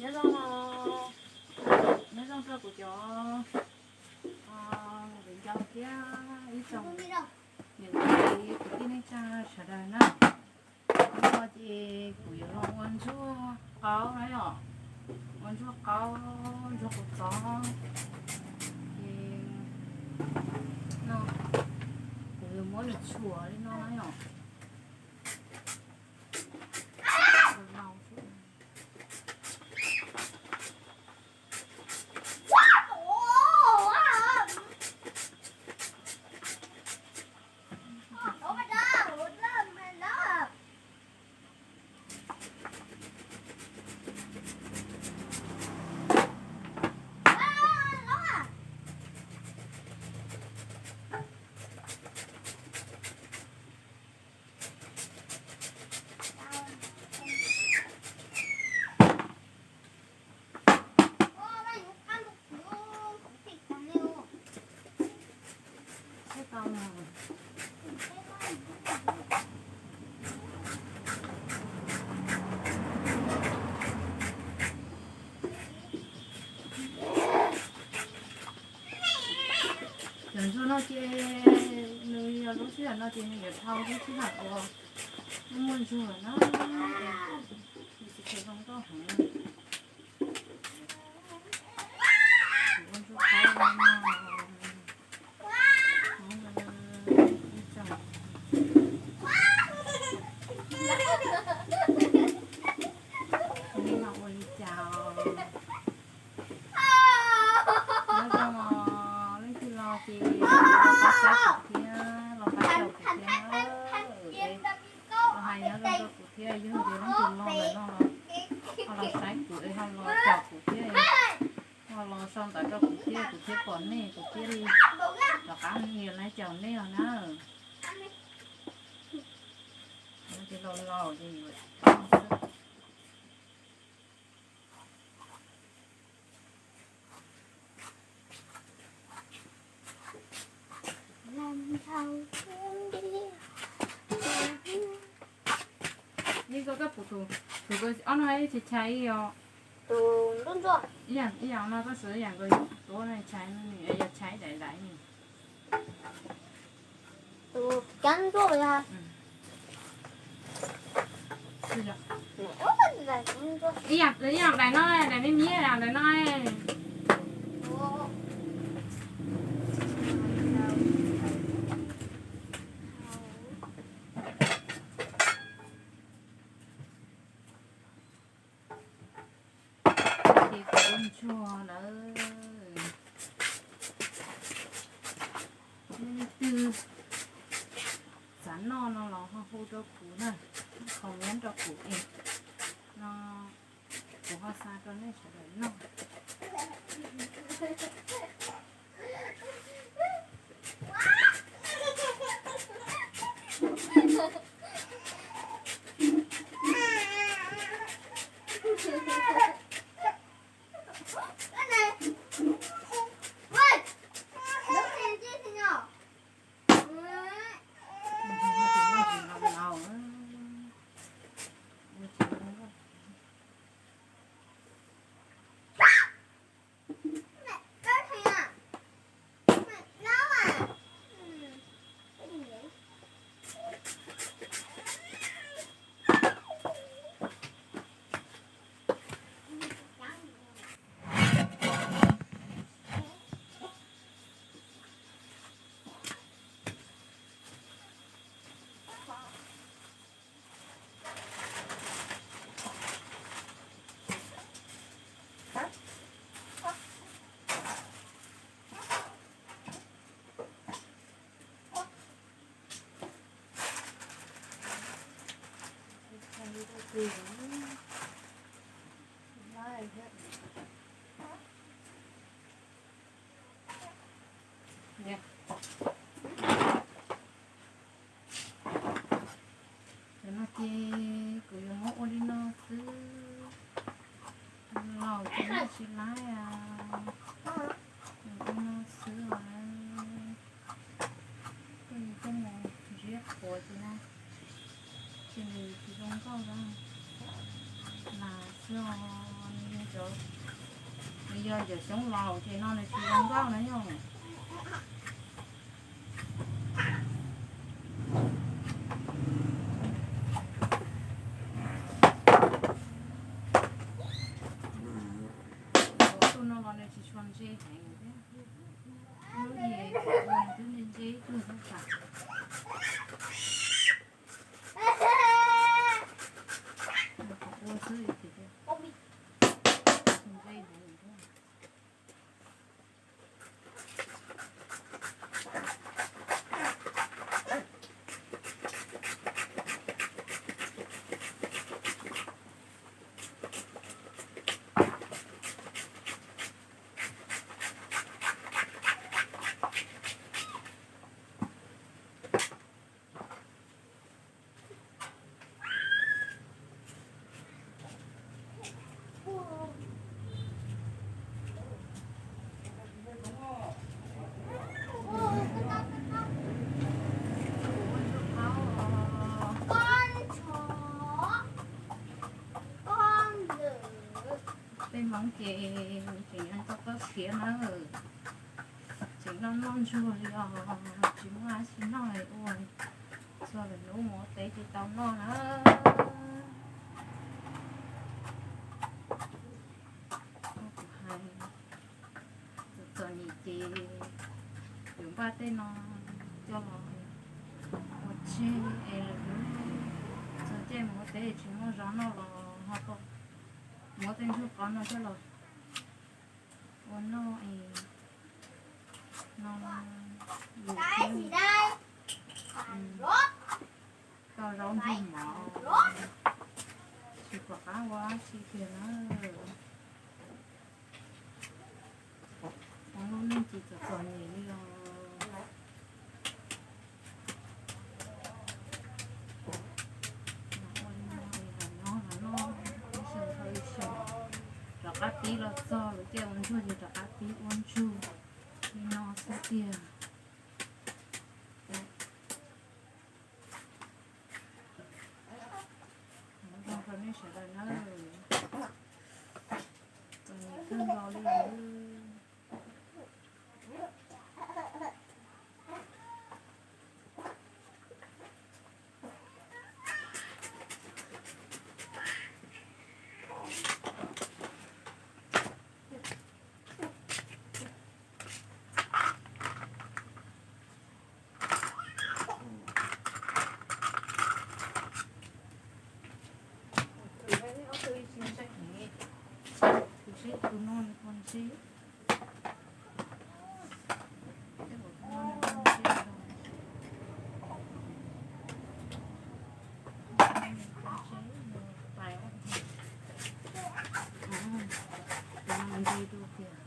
Nyob zoo no, nyob zoo rau kuv cov viv ncaus thiab ib tsoom niam txiv kwv tij neej tsa sawv daws na. Hnub no ces kuv yuav los ua ntsuag qaub na yom, ua ntsuag qaub, ntsuag qaub txob. Ces no kuv yuav muab nws tshuam li no na yom. Cov ntsuag no ces nws yog lub sij hawm no ces nws yuav dhau lub sij hawm uas muaj ntsuag na, nws tsis tshua zoo nkauj heev. Ua ntsuag qaub no, ib tsoom li no ua li cas os? Nyob zoo os, leej twg los ces los pab saib kuv thiab, los pab caum kuv thiab na. Los hais nyob zoo rau kuv thiab, yog tias leej twg los ntawm no los ho los saib kuv es ho los caum kuv thiab, ho los sau ntawv rau kuv thiab, kuv thiaj pom nej, kuv thiaj li rov qab nias like caum nej os na. Ces laus laus ces yuav Yeej koj koj puv tus, tus koj ob no ib tsis chais ib yom. Tus ntsuab ntsuab. Ib yam ib yam no koj xav ib yam nkaus, tus no chais, yog chais daim daim ni. Tus cab ntsuab yog. Ib yam, ib yam daim no, daim me me daim no. Ces kuv ua ntsuag lawm. Leej twg xav noj no los ho hu rau kuv na, comment rau kuv es no kuv ho xa rau nej sawv daws noj. Cov no ces kuv yuav muab ua li no xwb. Laus ces noj tsis laib, ua no xwb os. Tej mus ntsiab qhuav ces no ces nws tsis zoo nkauj lawm. Nas xwb os, nws yog cov, nws yog cov xyoob laus ces no nws tsis zoo nkauj na yom. Tus no los nws tsis tshua ntse heev thiab. Lub yim ua nws twb ntse ntse ib tug xwb tas. Ua xwb ces ntse heev thiab. Tej Hmoob ces tseem nyob txoj koj siav na, tseem noj noj ntsuag li os, tsis muaj dab tsi noj ua, txog lwm hnub mus ua teb tsis tau noj na. Kuv hais, txom txom nyem ces yuav npaj tej no coj los ua tseg es lwm hnub txog caij mus ua teb tsis muaj zog noj los ho tau muab tej ntsuag qos no coj los ua noj es no, lwm hnub tau zaub ntsuag mov, tsis pom qab ua dab tsi kiag na. Hmoob lub neej ces txom txom nyem li os. Ua li no es lam nyob lam noj ib xyoos dhau ib xyoos, rov qab pib los txog lub caij ua ntsuag ces rov qab pib ua ntsuag li no xwb tiag. Ua zoo rau nej sawv daws nawb. Txom nyem kawg nkaus li os. Tus seb tus no nws puas ntse. Tej zaum tus no nws puas ntse. Tus no nws ntse dua tiag.